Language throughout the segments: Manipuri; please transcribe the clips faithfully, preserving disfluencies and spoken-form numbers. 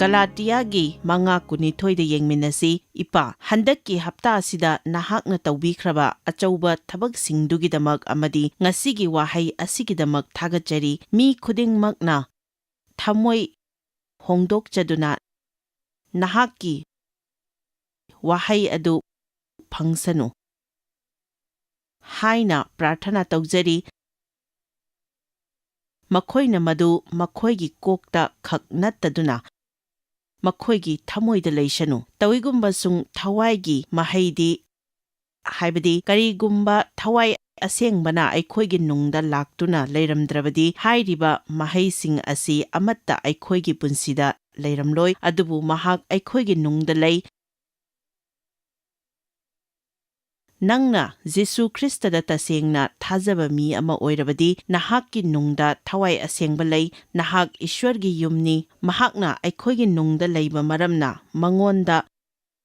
ꯒꯂꯥꯇꯤꯌꯥꯒꯤ ꯃꯉꯥ ꯀꯨꯟꯅꯤꯊꯣꯏꯗ ꯌꯦꯡꯃꯤꯟꯅꯁꯤ꯫ "ꯏꯄꯥ, ꯍꯟꯗꯛꯀꯤ ꯍꯞꯇꯥ ꯑꯁꯤꯗ ꯅꯍꯥꯛꯅ ꯇꯧꯕꯤꯈ꯭ꯔꯕ ꯑꯆꯧꯕ ꯊꯕꯛꯁꯤꯡꯗꯨꯒꯤꯗꯃꯛ ꯑꯃꯗꯤ ꯉꯁꯤꯒꯤ ꯋꯥꯍꯩ ꯑꯁꯤꯒꯤꯗꯃꯛ ꯊꯥꯒꯠꯆꯔꯤ꯫ ꯃꯤ ꯈꯨꯗꯤꯡꯃꯛꯅ ꯊꯃꯣꯏ ꯍꯣꯡꯗꯣꯛꯆꯗꯨꯅ ꯅꯍꯥꯛꯀꯤ ꯋꯥꯍꯩ ꯑꯗꯨ ꯐꯪꯁꯅꯨ ꯍꯥꯏꯅ ꯄ꯭ꯔꯥꯔꯊꯅꯥ ꯇꯧꯖꯔꯤ꯫ ꯃꯈꯣꯏꯅ ꯃꯗꯨ ꯃꯈꯣꯏꯒꯤ ꯀꯣꯛꯇ ꯈꯛ ꯅꯠꯇꯗꯨꯅ ꯃꯈꯣꯏꯒꯤ ꯊꯃꯣꯏꯗ ꯂꯩꯁꯅꯨ꯫ ꯇꯧꯏꯒꯨꯝꯕꯁꯨꯡ ꯊꯋꯥꯏꯒꯤ ꯃꯍꯩꯗꯤ, ꯍꯥꯏꯕꯗꯤ ꯀꯔꯤꯒꯨꯝꯕ ꯊꯋꯥꯏ ꯑꯁꯦꯡꯕꯅ ꯑꯩꯈꯣꯏꯒꯤ ꯅꯨꯡꯗ ꯂꯥꯛꯇꯨꯅ ꯂꯩꯔꯝꯗ꯭ꯔꯕꯗꯤ, ꯍꯥꯏꯔꯤꯕ ꯃꯍꯩꯁꯤꯡ ꯑꯁꯤ ꯑꯃꯠꯇ ꯑꯩꯈꯣꯏꯒꯤ ꯄꯨꯟꯁꯤꯗ ꯂꯩꯔꯝꯂꯣꯏ꯫ ꯑꯗꯨꯕꯨ ꯃꯍꯥꯛ ꯑꯩꯈꯣꯏꯒꯤ ꯅꯨꯡꯗ ꯂꯩ꯫ ꯅꯪꯅ ꯖꯤꯁꯨ ꯈ꯭ꯔꯤꯁꯇꯗ ꯇꯁꯦꯡꯅ ꯊꯥꯖꯕ ꯃꯤ ꯑꯃ ꯑꯣꯏꯔꯕꯗꯤ, ꯅꯍꯥꯛꯀꯤ ꯅꯨꯡꯗ ꯊꯋꯥꯏ ꯑꯁꯦꯡꯕ ꯂꯩ꯫ ꯅꯍꯥꯛ ꯏꯁ꯭ꯋꯔꯒꯤ ꯌꯨꯝꯅꯤ꯫ ꯃꯍꯥꯛꯅ ꯑꯩꯈꯣꯏꯒꯤ ꯅꯨꯡꯗ ꯂꯩꯕ ꯃꯔꯝꯅ ꯃꯉꯣꯟꯗ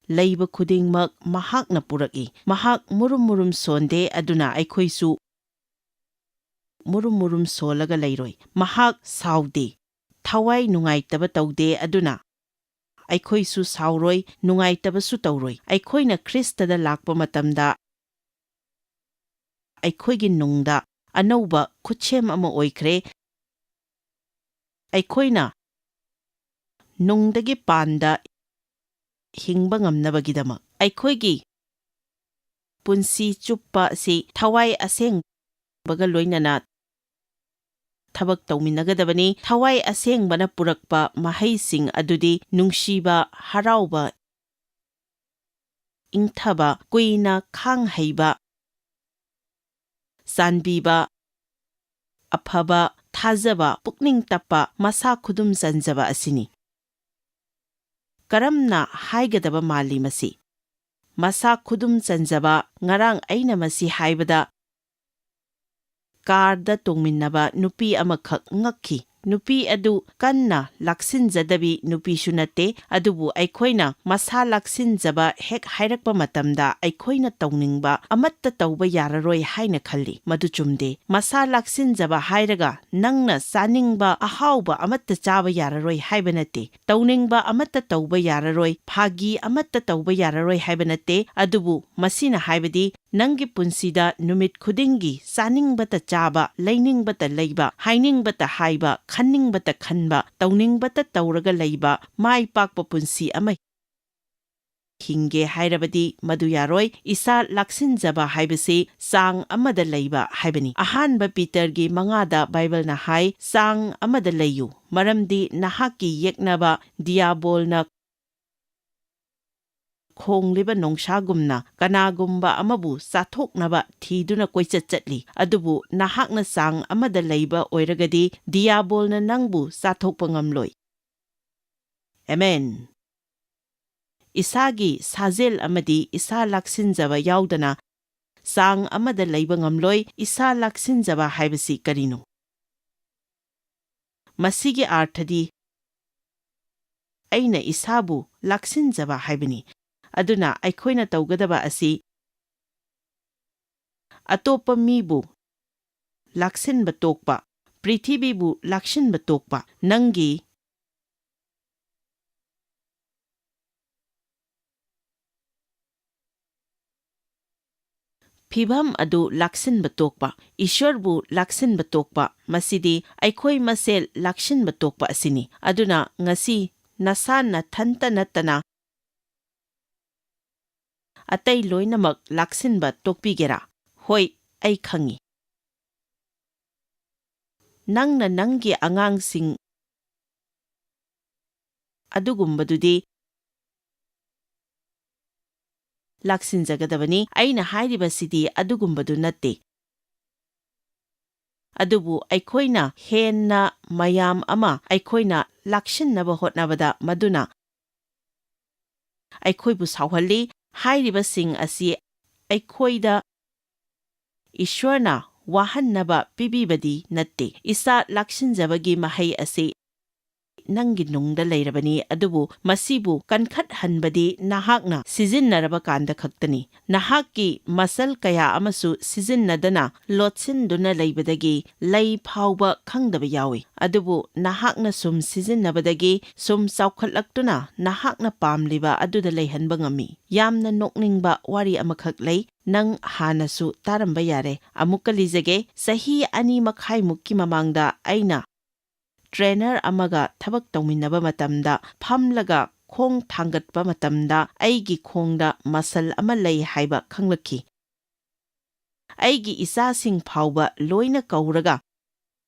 ꯂꯩꯕ ꯈꯨꯗꯤꯡꯃꯛ ꯃꯍꯥꯛꯅ ꯄꯨꯔꯛꯏ꯫ ꯃꯍꯥꯛ ꯃꯨꯔꯨꯝ ꯃꯨꯔꯨꯝ ꯁꯣꯟꯗꯦ, ꯑꯗꯨꯅ ꯑꯩꯈꯣꯏꯁꯨ ꯃꯨꯔꯨꯝ ꯃꯨꯔꯨꯝ ꯁꯣꯜꯂꯒ ꯂꯩꯔꯣꯏ꯫ ꯃꯍꯥꯛ ꯁꯥꯎꯗꯦ, ꯊꯋꯥꯏ ꯅꯨꯡꯉꯥꯏꯇꯕ ꯇꯧꯗꯦ, ꯑꯗꯨꯅ ꯑꯩꯈꯣꯏꯁꯨ ꯁꯥꯎꯔꯣꯏ, ꯅꯨꯡꯉꯥꯏꯇꯕꯁꯨ ꯇꯧꯔꯣꯏ꯫ ꯑꯩꯈꯣꯏꯅ ꯈ꯭ꯔꯤꯁꯇꯗ ꯂꯥꯛꯄ ꯃꯇꯝꯗ ꯑꯩꯈꯣꯏꯒꯤ ꯅꯨꯡꯗ ꯑꯅꯧꯕ ꯈꯨꯠꯁꯦꯝ ꯑꯃ ꯑꯣꯏꯈ꯭ꯔꯦ꯫ ꯑꯩꯈꯣꯏꯅ ꯅꯨꯡꯗꯒꯤ ꯄꯥꯟꯗ ꯍꯤꯡꯕ ꯉꯝꯅꯕꯒꯤꯗꯃꯛ ꯑꯩꯈꯣꯏꯒꯤ ꯄꯨꯟꯁꯤ ꯆꯨꯞꯄ ꯑꯁꯤ ꯊꯋꯥꯏ ꯑꯁꯦꯡꯕꯒ ꯂꯣꯏꯅꯅ ꯊꯕꯛ ꯇꯧꯃꯤꯟꯅꯒꯗꯕꯅꯤ꯫ ꯊꯋꯥꯏ ꯑꯁꯦꯡꯕꯅ ꯄꯨꯔꯛꯄ ꯃꯍꯩꯁꯤꯡ ꯑꯗꯨꯗꯤ ꯅꯨꯡꯁꯤꯕ, ꯍꯔꯥꯎꯕ, ꯏꯪꯊꯕ, ꯀꯨꯏꯅ ꯈꯥꯡ ꯍꯩꯕ, ꯆꯥꯟꯕꯤꯕ, ꯑꯐꯕ, ꯊꯥꯖꯕ, ꯄꯨꯛꯅꯤꯡ ꯇꯞꯄ, ꯃꯁꯥ ꯈꯨꯗꯨꯝ ꯆꯟꯖꯕ ꯑꯁꯤꯅꯤ꯫ ꯀꯔꯝꯅ ꯍꯥꯏꯒꯗꯕ ꯃꯥꯜꯂꯤ ꯃꯁꯤ? ꯃꯁꯥ ꯈꯨꯗꯨꯝ ꯆꯟꯖꯕ꯫ ꯉꯔꯥꯡ ꯑꯩꯅ ꯃꯁꯤ ꯍꯥꯏꯕꯗ ꯀꯥꯔꯗ ꯇꯣꯡꯃꯤꯟꯅꯕ ꯅꯨꯄꯤ ꯑꯃꯈꯛ ꯉꯛꯈꯤ꯫ ꯅꯨꯄꯤ ꯑꯗꯨ ꯀꯟꯅ ꯂꯥꯛꯁꯤꯟꯖꯗꯕꯤ ꯅꯨꯄꯤꯁꯨ ꯅꯠꯇꯦ, ꯑꯗꯨꯕꯨ ꯑꯩꯈꯣꯏꯅ ꯃꯁꯥ ꯂꯥꯛꯁꯤꯟꯖꯕ ꯍꯦꯛ ꯍꯥꯏꯔꯛꯄ ꯃꯇꯝꯗ ꯑꯩꯈꯣꯏꯅ ꯇꯧꯅꯤꯡꯕ ꯑꯃꯠꯇ ꯇꯧꯕ ꯌꯥꯔꯔꯣꯏ ꯍꯥꯏꯅ ꯈꯜꯂꯤ꯫ ꯃꯗꯨ ꯆꯨꯝꯗꯦ꯫ ꯃꯁꯥ ꯂꯥꯛꯁꯤꯟꯖꯕ ꯍꯥꯏꯔꯒ ꯅꯪꯅ ꯆꯥꯅꯤꯡꯕ ꯑꯍꯥꯎꯕ ꯑꯃꯠꯇ ꯆꯥꯕ ꯌꯥꯔꯔꯣꯏ ꯍꯥꯏꯕ ꯅꯠꯇꯦ, ꯇꯧꯅꯤꯡꯕ ꯑꯃꯠꯇ ꯇꯧꯕ ꯌꯥꯔꯔꯣꯏ, ꯐꯥꯒꯤ ꯑꯃꯠꯇ ꯇꯧꯕ ꯌꯥꯔꯔꯣꯏ ꯍꯥꯏꯕ ꯅꯠꯇꯦ, ꯑꯗꯨꯕꯨ ꯃꯁꯤꯅ ꯍꯥꯏꯕꯗꯤ ꯅꯪꯒꯤ ꯄꯨꯟꯁꯤꯗ ꯅꯨꯃꯤꯠ ꯈꯨꯗꯤꯡꯒꯤ ꯆꯥꯅꯤꯡꯕꯇ ꯆꯥꯕ, ꯂꯩꯅꯤꯡꯕꯇ ꯂꯩꯕ, ꯍꯥꯏꯅꯤꯡꯕꯇ ꯍꯥꯏꯕ, ꯈꯟꯅꯤꯡꯕꯇ ꯈꯟꯕ, ꯇꯧꯅꯤꯡꯕꯇ ꯇꯧꯔꯒ ꯂꯩꯕ ꯃꯥꯏ ꯄꯥꯛꯄ ꯄꯨꯟꯁꯤ ꯑꯃ ꯍꯤꯡꯒꯦ ꯍꯥꯏꯔꯕꯗꯤ ꯃꯗꯨ ꯌꯥꯔꯣꯏ꯫ ꯏꯁꯥ ꯂꯥꯛꯁꯤꯟꯖꯕ ꯍꯥꯏꯕꯁꯤ ꯆꯥꯡ ꯑꯃꯗ ꯂꯩꯕ ꯍꯥꯏꯕꯅꯤ꯫ ꯑꯍꯥꯟꯕ ꯄꯤꯇꯔꯒꯤ ꯃꯉꯥꯗ ꯕꯥꯏꯕꯜꯅ ꯍꯥꯏ, "ꯆꯥꯡ ꯑꯃꯗ ꯂꯩꯌꯨ, ꯃꯔꯝꯗꯤ ꯅꯍꯥꯛꯀꯤ ꯌꯦꯛꯅꯕ ꯗꯤꯌꯥꯕꯣꯜꯅ ꯈꯣꯡꯂꯤꯕ ꯅꯣꯡꯁꯥꯒꯨꯝꯅ ꯀꯅꯥꯒꯨꯝꯕ ꯑꯃꯕꯨ ꯆꯥꯊꯣꯛꯅꯕ ꯊꯤꯗꯨꯅ ꯀꯣꯏꯆꯠ ꯆꯠꯂꯤ꯫ ꯑꯗꯨꯕꯨ ꯅꯍꯥꯛꯅ ꯆꯥꯡ ꯑꯃꯗ ꯂꯩꯕ ꯑꯣꯏꯔꯒꯗꯤ ꯗꯤꯌꯥꯕꯣꯜꯅ ꯅꯪꯕꯨ ꯆꯥꯊꯣꯛꯄ ꯉꯝꯂꯣꯏ꯫" ꯑꯦꯃꯦꯟ꯫ ꯏꯁꯥꯒꯤ ꯁꯥꯖꯦꯜ ꯑꯃꯗꯤ ꯏꯁꯥ ꯂꯥꯛꯁꯤꯟꯖꯕ ꯌꯥꯎꯗꯅ ꯆꯥꯡ ꯑꯃꯗ ꯂꯩꯕ ꯉꯝꯂꯣꯏ꯫ ꯏꯁꯥ ꯂꯥꯛꯁꯤꯟꯖꯕ ꯍꯥꯏꯕꯁꯤ ꯀꯔꯤꯅꯣ? ꯃꯁꯤꯒꯤ ꯑꯥꯔꯊꯗꯤ ꯑꯩꯅ ꯏꯁꯥꯕꯨ ꯂꯥꯛꯁꯤꯟꯖꯕ ꯍꯥꯏꯕꯅꯤ꯫ ꯑꯗꯨꯅ ꯑꯩꯈꯣꯏꯅ ꯇꯧꯒꯗꯕ ꯑꯁꯤ ꯑꯇꯣꯞꯄ ꯃꯤꯕꯨ ꯂꯥꯛꯁꯤꯟꯕ ꯇꯣꯛꯄ, ꯄ꯭ꯔꯤꯊꯤꯕꯤꯕꯨ ꯂꯥꯛꯁꯤꯟꯕ ꯇꯣꯛꯄ, ꯅꯪꯒꯤ ꯐꯤꯚꯝ ꯑꯗꯨ ꯂꯥꯛꯁꯤꯟꯕ ꯇꯣꯛꯄ, ꯏꯁ꯭ꯋꯔꯕꯨ ꯂꯥꯛꯁꯤꯟꯕ ꯇꯣꯛꯄ, ꯃꯁꯤꯗꯤ ꯑꯩꯈꯣꯏ ꯃꯁꯦꯜ ꯂꯥꯛꯁꯤꯟꯕ ꯇꯣꯛꯄ ꯑꯁꯤꯅꯤ꯫ ꯑꯗꯨꯅ ꯉꯁꯤ ꯅꯁꯥ ꯅꯊꯟꯇ ꯅꯠꯇꯅ ꯑꯇꯩ ꯂꯣꯏꯅꯃꯛ ꯂꯥꯛꯁꯤꯟꯕ ꯇꯣꯛꯄꯤꯒꯦꯔꯥ? ꯍꯣꯏ, ꯑꯩ ꯈꯪꯏ꯫ ꯅꯪꯅ ꯅꯪꯒꯤ ꯑꯉꯥꯡꯁꯤꯡ ꯑꯗꯨꯒꯨꯝꯕꯗꯨꯗꯤ ꯂꯥꯛꯁꯤꯟꯖꯒꯗꯕꯅꯤ꯫ ꯑꯩꯅ ꯍꯥꯏꯔꯤꯕꯁꯤꯗꯤ ꯑꯗꯨꯒꯨꯝꯕꯗꯨ ꯅꯠꯇꯦ꯫ ꯑꯗꯨꯕꯨ ꯑꯩꯈꯣꯏꯅ ꯍꯦꯟꯅ ꯃꯌꯥꯝ ꯑꯃ ꯑꯩꯈꯣꯏꯅ ꯂꯥꯛꯁꯤꯟꯅꯕ ꯍꯣꯠꯅꯕꯗ ꯃꯗꯨꯅ ꯑꯩꯈꯣꯏꯕꯨ ꯁꯥꯎꯍꯜꯂꯤ꯫ ꯍꯥꯏꯔꯤꯕꯁꯤꯡ ꯑꯁꯤ ꯑꯩꯈꯣꯏꯗ ꯏꯁ꯭ꯋꯔꯅ ꯋꯥꯍꯟꯅꯕ ꯄꯤꯕꯤꯕꯗꯤ ꯅꯠꯇꯦ꯫ ꯏꯁꯥ ꯂꯥꯛꯁꯤꯟꯖꯕꯒꯤ ꯃꯍꯩ ꯑꯁꯤ ꯅꯪꯒꯤ ꯅꯨꯡꯗ ꯂꯩꯔꯕꯅꯤ, ꯑꯗꯨꯕꯨ ꯃꯁꯤꯕꯨ ꯀꯟꯈꯠꯍꯟꯕꯗꯤ ꯅꯍꯥꯛꯅ ꯁꯤꯖꯤꯟꯅꯔꯕ ꯀꯥꯟꯗ ꯈꯛꯇꯅꯤ꯫ ꯅꯍꯥꯛꯀꯤ ꯃꯁꯜ ꯀꯌꯥ ꯑꯃꯁꯨ ꯁꯤꯖꯤꯟꯅꯗꯅ ꯂꯣꯠꯁꯤꯟꯗꯨꯅ ꯂꯩꯕꯗꯒꯤ ꯂꯩ ꯐꯥꯎꯕ ꯈꯪꯗꯕ ꯌꯥꯎꯏ꯫ ꯑꯗꯨꯕꯨ ꯅꯍꯥꯛꯅ ꯁꯨꯝ ꯁꯤꯖꯤꯟꯅꯕꯗꯒꯤ ꯁꯨꯝ ꯆꯥꯎꯈꯠꯂꯛꯇꯨꯅ ꯅꯍꯥꯛꯅ ꯄꯥꯝꯂꯤꯕ ꯑꯗꯨꯗ ꯂꯩꯍꯟꯕ ꯉꯝꯃꯤ꯫ ꯌꯥꯝꯅ ꯅꯣꯛꯅꯤꯡꯕ ꯋꯥꯔꯤ ꯑꯃꯈꯛ ꯂꯩ, ꯅꯪ ꯍꯥꯟꯅꯁꯨ ꯇꯥꯔꯝꯕ ꯌꯥꯔꯦ꯫ ꯑꯃꯨꯛꯀ ꯂꯤꯖꯒꯦ꯫ ꯆꯍꯤ ꯑꯅꯤ ꯃꯈꯥꯏꯃꯨꯛꯀꯤ ꯃꯃꯥꯡꯗ ꯑꯩꯅ ꯇ꯭ꯔꯦꯅꯔ ꯑꯃꯒ ꯊꯕꯛ ꯇꯧꯃꯤꯟꯅꯕ ꯃꯇꯝꯗ, ꯐꯝꯂꯒ ꯈꯣꯡ ꯊꯥꯡꯒꯠꯄ ꯃꯇꯝꯗ ꯑꯩꯒꯤ ꯈꯣꯡꯗ ꯃꯁꯜ ꯑꯃ ꯂꯩ ꯍꯥꯏꯕ ꯈꯪꯂꯛꯈꯤ꯫ ꯑꯩꯒꯤ ꯏꯆꯥꯁꯤꯡ ꯐꯥꯎꯕ ꯂꯣꯏꯅ ꯀꯧꯔꯒ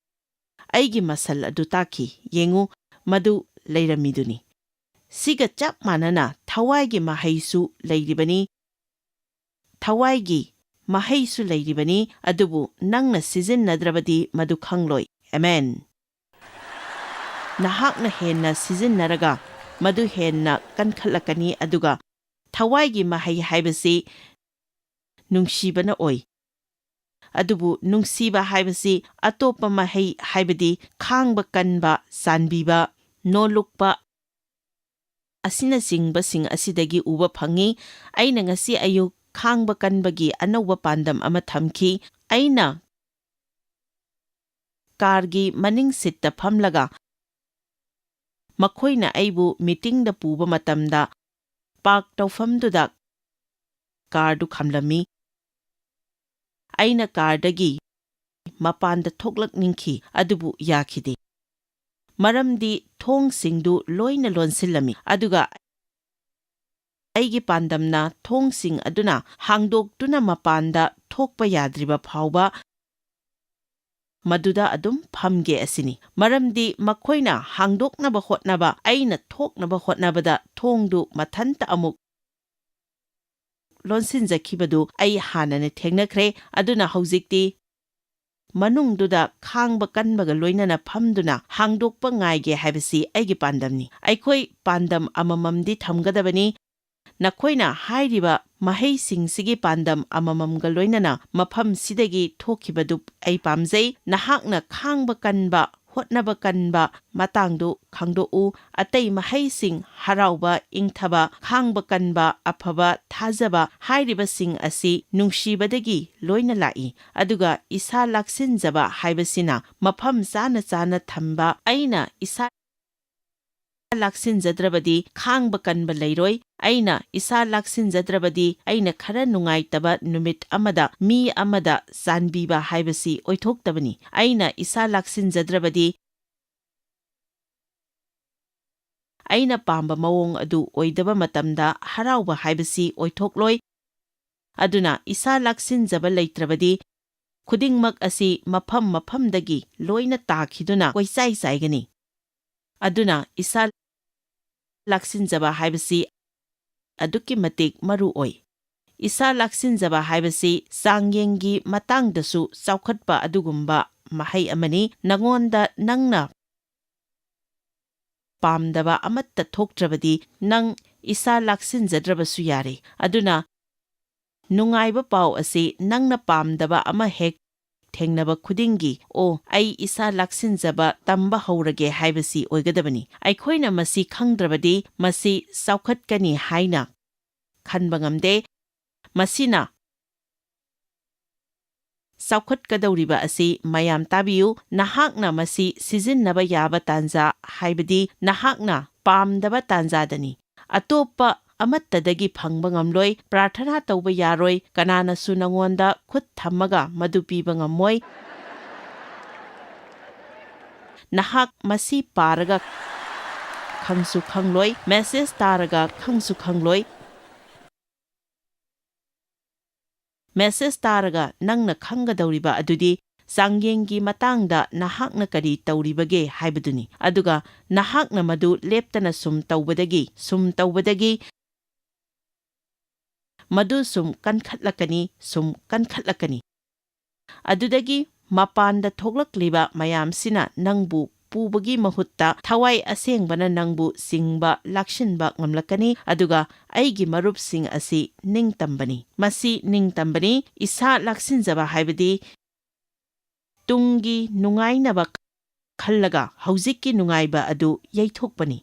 ꯑꯩꯒꯤ ꯃꯁꯜ ꯑꯗꯨ ꯇꯥꯛꯈꯤ꯫ ꯌꯦꯡꯉꯨ, ꯃꯗꯨ ꯂꯩꯔꯝꯃꯤꯗꯨꯅꯤ꯫ ꯁꯤꯒ ꯆꯞ ꯃꯥꯟꯅꯅ ꯊꯋꯥꯏꯒꯤ ꯃꯍꯩꯁꯨ ꯂꯩꯔꯤꯕꯅꯤ꯫ ꯊꯋꯥꯏꯒꯤ ꯃꯍꯩꯁꯨ ꯂꯩꯔꯤꯕꯅꯤ, ꯑꯗꯨꯕꯨ ꯅꯪꯅ ꯁꯤꯖꯤꯟꯅꯗ꯭ꯔꯕꯗꯤ ꯃꯗꯨ ꯈꯪꯂꯣꯏ꯫ ꯑꯦꯃꯦꯟ꯫ ꯅꯍꯥꯛꯅ ꯍꯦꯟꯅ ꯁꯤꯖꯤꯟꯅꯔꯒ ꯃꯗꯨ ꯍꯦꯟꯅ ꯀꯟꯈꯠꯂꯛꯀꯅꯤ, ꯑꯗꯨꯒ ꯊꯋꯥꯏꯒꯤ ꯃꯍꯩ ꯍꯥꯏꯕꯁꯤ ꯅꯨꯡꯁꯤꯕꯅ ꯑꯣꯏ꯫ ꯑꯗꯨꯕꯨ ꯅꯨꯡꯁꯤꯕ ꯍꯥꯏꯕꯁꯤ ꯑꯇꯣꯞꯄ ꯃꯍꯩ, ꯍꯥꯏꯕꯗꯤ ꯈꯥꯡꯕ ꯀꯟꯕ, ꯆꯥꯟꯕꯤꯕ, ꯅꯣꯜꯂꯨꯛꯄ, ꯑꯁꯤꯅꯆꯤꯡꯕꯁꯤꯡ ꯑꯁꯤꯗꯒꯤ ꯎꯕ ꯐꯪꯏ꯫ ꯑꯩꯅ ꯉꯁꯤ ꯑꯌꯨꯛ ꯈꯥꯡꯕ ꯀꯟꯕꯒꯤ ꯑꯅꯧꯕ ꯄꯥꯟꯗꯝ ꯑꯃ ꯊꯝꯈꯤ꯫ ꯑꯩꯅ ꯀꯥꯔꯒꯤ ꯃꯅꯤꯡ ꯁꯤꯠꯇ ꯐꯝꯂꯒ ꯃꯈꯣꯏꯅ ꯑꯩꯕꯨ ꯃꯤꯇꯤꯡꯗ ꯄꯨꯕ ꯃꯇꯝꯗ ꯄꯥꯔꯛ ꯇꯧꯐꯝꯗꯨꯗ ꯀꯥꯔꯗꯨ ꯈꯥꯝꯂꯝꯃꯤ꯫ ꯑꯩꯅ ꯀꯥꯔꯗꯒꯤ ꯃꯄꯥꯟꯗ ꯊꯣꯛꯂꯛꯅꯤꯡꯈꯤ, ꯑꯗꯨꯕꯨ ꯌꯥꯈꯤꯗꯦ, ꯃꯔꯝꯗꯤ ꯊꯣꯡꯁꯤꯡꯗꯨ ꯂꯣꯏꯅ ꯂꯣꯟꯁꯤꯜꯂꯝꯃꯤ, ꯑꯗꯨꯒ ꯑꯩꯒꯤ ꯄꯥꯟꯗꯝꯅ ꯊꯣꯡꯁꯤꯡ ꯑꯗꯨꯅ ꯍꯥꯡꯗꯣꯛꯇꯨꯅ ꯃꯄꯥꯟꯗ ꯊꯣꯛꯄ ꯌꯥꯗ꯭ꯔꯤꯕ ꯐꯥꯎꯕ ꯃꯗꯨꯗ ꯑꯗꯨꯝ ꯐꯝꯒꯦ ꯑꯁꯤꯅꯤ, ꯃꯔꯝꯗꯤ ꯃꯈꯣꯏꯅ ꯍꯥꯡꯗꯣꯛꯅꯕ ꯍꯣꯠꯅꯕ, ꯑꯩꯅ ꯊꯣꯛꯅꯕ ꯍꯣꯠꯅꯕꯗ ꯊꯣꯡꯗꯨ ꯃꯊꯟꯇ ꯑꯃꯨꯛ ꯂꯣꯟꯁꯤꯟꯖꯈꯤꯕꯗꯨ ꯑꯩ ꯍꯥꯟꯅꯅ ꯊꯦꯡꯅꯈ꯭ꯔꯦ꯫ ꯑꯗꯨꯅ ꯍꯧꯖꯤꯛꯇꯤ ꯃꯅꯨꯡꯗꯨꯗ ꯈꯥꯡꯕ ꯀꯟꯕꯒ ꯂꯣꯏꯅꯅ ꯐꯝꯗꯨꯅ ꯍꯥꯡꯗꯣꯛꯄ ꯉꯥꯏꯒꯦ ꯍꯥꯏꯕꯁꯤ ꯑꯩꯒꯤ ꯄꯥꯟꯗꯝꯅꯤ꯫ ꯑꯩꯈꯣꯏ ꯄꯥꯟꯗꯝ ꯑꯃꯃꯝꯗꯤ ꯊꯝꯒꯗꯕꯅꯤ꯫ ꯅꯈꯣꯏꯅ ꯍꯥꯏꯔꯤꯕ ꯃꯍꯩꯁꯤꯡꯁꯤꯒꯤ ꯄꯥꯟꯗꯝ ꯑꯃꯃꯝꯒ ꯂꯣꯏꯅꯅ ꯃꯐꯝꯁꯤꯗꯒꯤ ꯊꯣꯛꯈꯤꯕꯗꯨ ꯑꯩ ꯄꯥꯝꯖꯩ꯫ ꯅꯍꯥꯛꯅ ꯈꯥꯡꯕ ꯀꯟꯕ, ꯍꯣꯠꯅꯕ ꯀꯟꯕ ꯃꯇꯥꯡꯗꯨ ꯈꯪꯗꯣꯛꯎ꯫ ꯑꯇꯩ ꯃꯍꯩꯁꯤꯡ, ꯍꯔꯥꯎꯕ, ꯏꯪꯊꯕ, ꯈꯥꯡꯕ ꯀꯟꯕ, ꯑꯐꯕ, ꯊꯥꯖꯕ ꯍꯥꯏꯔꯤꯕꯁꯤꯡ ꯑꯁꯤ ꯅꯨꯡꯁꯤꯕꯗꯒꯤ ꯂꯣꯏꯅ ꯂꯥꯛꯏ꯫ ꯑꯗꯨꯒ ꯏꯁꯥ ꯂꯥꯛꯁꯤꯟꯖꯕ ꯍꯥꯏꯕꯁꯤꯅ ꯃꯐꯝ ꯆꯥꯅ ꯆꯥꯅ ꯊꯝꯕ꯫ ꯑꯩꯅ ꯏꯁꯥ ꯂꯥꯛꯁꯤꯟꯖꯗ꯭ꯔꯕꯗꯤ ꯈꯥꯡꯕ ꯀꯟꯕ ꯂꯩꯔꯣꯏ꯫ ꯑꯩꯅ ꯏꯁꯥ ꯂꯥꯛꯁꯤꯟꯖꯗ꯭ꯔꯕꯗꯤ ꯑꯩꯅ ꯈꯔ ꯅꯨꯡꯉꯥꯏꯇꯕ ꯅꯨꯃꯤꯠ ꯑꯃꯗ ꯃꯤ ꯑꯃꯗ ꯆꯥꯟꯕꯤꯕ ꯍꯥꯏꯕꯁꯤ ꯑꯣꯏꯊꯣꯛꯇꯕꯅꯤ꯫ ꯑꯩꯅ ꯏꯁꯥ ꯂꯥꯛꯁꯤꯟꯖꯗ꯭ꯔꯕꯗꯤ ꯑꯩꯅ ꯄꯥꯝꯕ ꯃꯑꯣꯡ ꯑꯗꯨ ꯑꯣꯏꯗꯕ ꯃꯇꯝꯗ ꯍꯔꯥꯎꯕ ꯍꯥꯏꯕꯁꯤ ꯑꯣꯏꯊꯣꯛꯂꯣꯏ꯫ ꯑꯗꯨꯅ ꯏꯁꯥ ꯂꯥꯛꯁꯤꯟꯖꯕ ꯂꯩꯇ꯭ꯔꯕꯗꯤ ꯈꯨꯗꯤꯡꯃꯛ ꯑꯁꯤ ꯃꯐꯝ ꯃꯐꯝꯗꯒꯤ ꯂꯣꯏꯅ ꯇꯥꯈꯤꯗꯨꯅ ꯀꯣꯏꯆꯥꯏ ꯆꯥꯏꯒꯅꯤ꯫ ꯑꯗꯨꯅ ꯏꯁꯥ ꯂꯥꯛꯁꯤꯟꯖꯕ ꯍꯥꯏꯕꯁꯤ ꯑꯗꯨꯛꯀꯤ ꯃꯇꯤꯛ ꯃꯔꯨ ꯑꯣꯏ꯫ ꯏꯁꯥ ꯂꯥꯛꯁꯤꯟꯖꯕ ꯍꯥꯏꯕꯁꯤ ꯆꯥꯡꯌꯦꯡꯒꯤ ꯃꯇꯥꯡꯗꯁꯨ ꯆꯥꯎꯈꯠꯄ ꯑꯗꯨꯒꯨꯝꯕ ꯃꯍꯩ ꯑꯃꯅꯤ꯫ ꯅꯉꯣꯟꯗ ꯅꯪꯅ ꯄꯥꯝꯗꯕ ꯑꯃꯠꯇ ꯊꯣꯛꯇ꯭ꯔꯕꯗꯤ ꯅꯪ ꯏꯁꯥ ꯂꯥꯛꯁꯤꯟꯖꯗ꯭ꯔꯕꯁꯨ ꯌꯥꯔꯦ꯫ ꯑꯗꯨꯅ ꯅꯨꯡꯉꯥꯏꯕ ꯄꯥꯎ ꯑꯁꯤ ꯅꯪꯅ ꯄꯥꯝꯗꯕ ꯑꯃ ꯍꯦꯛ ꯊꯦꯡꯅꯕ ꯈꯨꯗꯤꯡꯒꯤ, "ꯑꯣ, ꯑꯩ ꯏꯁꯥ ꯂꯥꯛꯁꯤꯟꯖꯕ ꯇꯝꯕ ꯍꯧꯔꯒꯦ" ꯍꯥꯏꯕꯁꯤ ꯑꯣꯏꯒꯗꯕꯅꯤ꯫ ꯑꯩꯈꯣꯏꯅ ꯃꯁꯤ ꯈꯪꯗ꯭ꯔꯕꯗꯤ ꯃꯁꯤ ꯆꯥꯎꯈꯠꯀꯅꯤ ꯍꯥꯏꯅ ꯈꯟꯕ ꯉꯝꯗꯦ꯫ ꯃꯁꯤꯅ ꯆꯥꯎꯈꯠꯀꯗꯧꯔꯤꯕ ꯑꯁꯤ ꯃꯌꯥꯝ ꯇꯥꯕꯤꯌꯨ꯫ ꯅꯍꯥꯛꯅ ꯃꯁꯤ ꯁꯤꯖꯤꯟꯅꯕ ꯌꯥꯕ ꯇꯥꯟꯖꯥ, ꯍꯥꯏꯕꯗꯤ ꯅꯍꯥꯛꯅ ꯄꯥꯝꯗꯕ ꯇꯥꯟꯖꯥꯗꯅꯤ꯫ ꯑꯇꯣꯞꯄ ꯑꯃꯠꯇꯗꯒꯤ ꯐꯪꯕ ꯉꯝꯂꯣꯏ꯫ ꯄ꯭ꯔꯥꯔꯊꯅꯥ ꯇꯧꯕ ꯌꯥꯔꯣꯏ꯫ ꯀꯅꯥꯅꯁꯨ ꯅꯉꯣꯟꯗ ꯈꯨꯠ ꯊꯝꯃꯒ ꯃꯗꯨ ꯄꯤꯕ ꯉꯝꯃꯣꯏ꯫ ꯅꯍꯥꯛ ꯃꯁꯤ ꯄꯥꯔꯒ ꯈꯪꯁꯨ ꯈꯪꯂꯣꯏ, ꯃꯦꯁꯦꯖ ꯇꯥꯔꯒ ꯈꯪꯁꯨ ꯈꯪꯂꯣꯏ꯫ ꯃꯦꯁꯦꯖ ꯇꯥꯔꯒ ꯅꯪꯅ ꯈꯪꯒꯗꯧꯔꯤꯕ ꯑꯗꯨꯗꯤ ꯆꯥꯡꯌꯦꯡꯒꯤ ꯃꯇꯥꯡꯗ ꯅꯍꯥꯛꯅ ꯀꯔꯤ ꯇꯧꯔꯤꯕꯒꯦ ꯍꯥꯏꯕꯗꯨꯅꯤ꯫ ꯑꯗꯨꯒ ꯅꯍꯥꯛꯅ ꯃꯗꯨ ꯂꯦꯞꯇꯅ ꯁꯨꯝ ꯇꯧꯕꯗꯒꯤ, ꯁꯨꯝ ꯇꯧꯕꯗꯒꯤ ꯃꯗꯨ ꯁꯨꯝ ꯀꯟꯈꯠꯂꯛꯀꯅꯤ, ꯁꯨꯝ ꯀꯟꯈꯠꯂꯛꯀꯅꯤ꯫ ꯑꯗꯨꯗꯒꯤ ꯃꯄꯥꯟꯗ ꯊꯣꯛꯂꯛꯂꯤꯕ ꯃꯌꯥꯝꯁꯤꯅ ꯅꯪꯕꯨ ꯄꯨꯕꯒꯤ ꯃꯍꯨꯠꯇ ꯊꯋꯥꯏ ꯑꯁꯦꯡꯕꯅ ꯅꯪꯕꯨ ꯆꯤꯡꯕ, ꯂꯥꯛꯁꯤꯟꯕ ꯉꯝꯂꯛꯀꯅꯤ, ꯑꯗꯨꯒ ꯑꯩꯒꯤ ꯃꯔꯨꯞꯁꯤꯡ ꯑꯁꯤ ꯅꯤꯡꯇꯝꯕꯅꯤ꯫ ꯃꯁꯤ ꯅꯤꯡꯇꯝꯕꯅꯤ, ꯏꯁꯥ ꯂꯥꯛꯁꯤꯟꯖꯕ ꯍꯥꯏꯕꯗꯤ ꯇꯨꯡꯒꯤ ꯅꯨꯡꯉꯥꯏꯅꯕ ꯈꯜꯂꯒ ꯍꯧꯖꯤꯛꯀꯤ ꯅꯨꯡꯉꯥꯏꯕ ꯑꯗꯨ ꯌꯩꯊꯣꯛꯄꯅꯤ꯫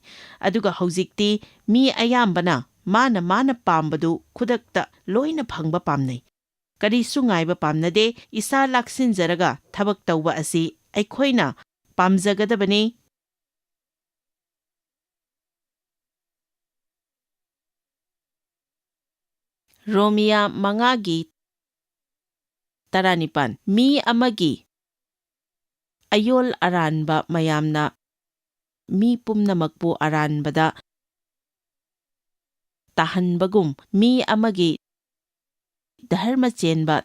ꯑꯗꯨꯒ ꯍꯧꯖꯤꯛꯇꯤ ꯃꯤ ꯑꯌꯥꯝꯕꯅ ꯃꯥꯅ ꯃꯥꯅ ꯄꯥꯝꯕꯗꯨ ꯈꯨꯗꯛꯇ ꯂꯣꯏꯅ ꯐꯪꯕ ꯄꯥꯝꯅꯩ꯫ ꯀꯔꯤꯁꯨ ꯉꯥꯏꯕ ꯄꯥꯝꯅꯗꯦ꯫ ꯏꯁꯥ ꯂꯥꯛꯁꯤꯟꯖꯔꯒ ꯊꯕꯛ ꯇꯧꯕ ꯑꯁꯤ ꯑꯩꯈꯣꯏꯅ ꯄꯥꯝꯖꯒꯗꯕꯅꯤ꯫ ꯔꯣꯃꯤꯌꯥ ꯃꯉꯥꯒꯤ ꯇꯔꯥꯅꯤꯄꯥꯟ꯫ ꯃꯤ ꯑꯃꯒꯤ ꯑꯌꯣꯜ ꯑꯔꯥꯟꯕ ꯃꯌꯥꯝꯅ ꯃꯤ ꯄꯨꯝꯅꯃꯛꯄꯨ ꯑꯔꯥꯟꯕꯗ ꯇꯥꯍꯟꯕꯒꯨꯝ, ꯃꯤ ꯑꯃꯒꯤ ꯙꯔꯃ ꯆꯦꯟꯕ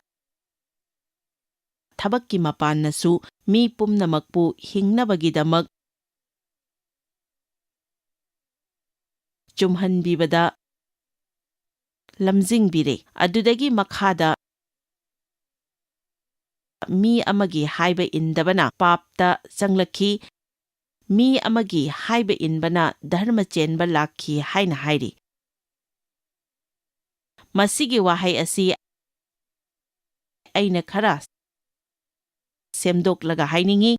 ꯊꯕꯛꯀꯤ ꯃꯄꯥꯟꯅꯁꯨ ꯃꯤ ꯄꯨꯝꯅꯃꯛꯄꯨ ꯍꯤꯡꯅꯕꯒꯤꯗꯃꯛ ꯆꯨꯝꯍꯟꯕꯤꯕꯗ ꯂꯝꯖꯤꯡꯕꯤꯔꯦ꯫ ꯑꯗꯨꯗꯒꯤ ꯃꯈꯥꯗ ꯃꯤ ꯑꯃꯒꯤ ꯍꯥꯏꯕ ꯏꯟꯗꯕꯅ ꯄꯥꯞꯇ ꯆꯪꯂꯛꯈꯤ, ꯃꯤ ꯑꯃꯒꯤ ꯍꯥꯏꯕ ꯏꯟꯕꯅ ꯙꯔꯃ ꯆꯦꯟꯕ ꯂꯥꯛꯈꯤ ꯍꯥꯏꯅ ꯍꯥꯏꯔꯤ꯫ ꯃꯁꯤꯒꯤ ꯋꯥꯍꯩ ꯑꯁꯤ ꯑꯩꯅ ꯈꯔ ꯁꯦꯝꯗꯣꯛꯂꯒ ꯍꯥꯏꯅꯤꯡꯏ꯫